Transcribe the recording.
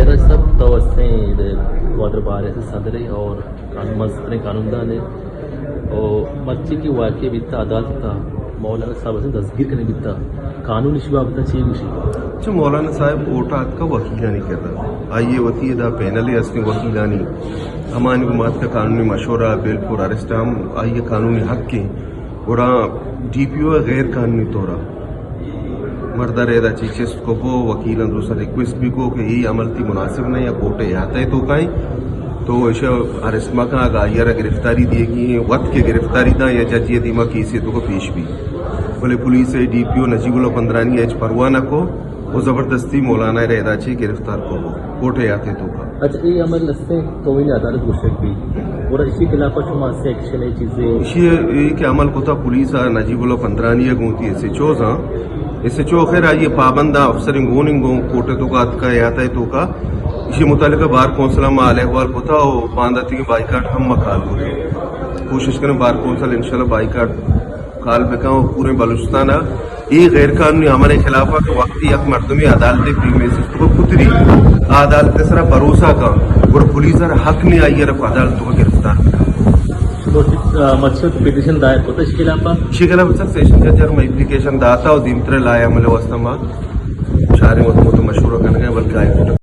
حیدر صاحب، تو ہستیں گوادر بار صدر ئے اور قانون، مستریں قانون دان ئے۔ اور مرچی کہ واقعہ بیتا عدالت تا، مولانا صاحب ہستیں دستگیر کنگ بیتا، قانون اشی بابت چی گوشی؟ چہ مولانا صاحب کوٹ ءَ اتکا وکیلانی کرا، آئی ءِ وتی ادا پینلے ہستیں وکیلانی، ہمانی گوما اتکا قانونی مشورہ، بیل فور اریسٹ ہم آئی ءِ قانونی حق ایں۔ گڑا ڈی پی او ءَ غیر قانونی طور ءَ مرد ءَ را ادا چہ چست کو، کو وکیلاں درست ریکویسٹ بھی کو کہ اے عمل تئی مناسب نہ یا کورٹ ءِ احاطہ ءِ توکا ایں، تو ایشا اریسٹ مکن، اگاں آئی ءَ را گرفتاری دیگی ایں، وت کہ گرفتاری داں یا جج ءِ دیما کیس ءِ توکا پیش بی۔ بلے پولیس ءَ ڈی پی او نجیب اللہ پندرانی ءَ ہچ پرواہ نہ کو، و زبردستی مولانا ءَ را ادا چہ گرفتار کو، کورٹ ءِ احاطہ ءِ توکا۔ اچھا، اے عمل ہستیں توہین عدالت گوشگ بی، گڑا اشی خلاف ءَ شما سے ایکشن اے چیزے؟ اشی اے کہ عمل کتا پولیس ءَ نجیب اللہ پندرانی ءَ گوں وتی ایس ایچ اوز آں، ایس ایچ او خیر آئی ءِ پابند آں، افسر ایں گون ایں، گوں کورٹ ءِ توکا اتکا، احاطہ ءِ توکا۔ اشی متعلقہ بار کونسل ءَ ما حال احوال کتا و بانداتیگیں بائیکاٹ ہم ما کال کتا۔ کوشش کنیں بار کونسل انشاءاللہ بائیکاٹ کال بکن و پوریں بلوچستان ءَ اے غیر قانونی عمل ءِ خلاف ءَ کہ وقتی یک مردمے عدالت ءِ پریمیسز ءِ توکا پتری، آ عدالت ءِ سرا بھروسہ کن، گڑا پولیس ءَ را حق نیں آئی ءَ را عدالت ءِ توکا گرفتار بکن۔ تو، آ، مرچی پٹیشن دائر کتا اشی خلاف ءَ؟ اشی خلاف ءَ سر سیشن جج ءَ را ما اپلیکیشن داتا و دیمتر ءَ لائحہ عمل ءِ واستہ ما چاریں وت مت مشورہ کنگ ءَ، بلکہ ہائی کورٹ ءَ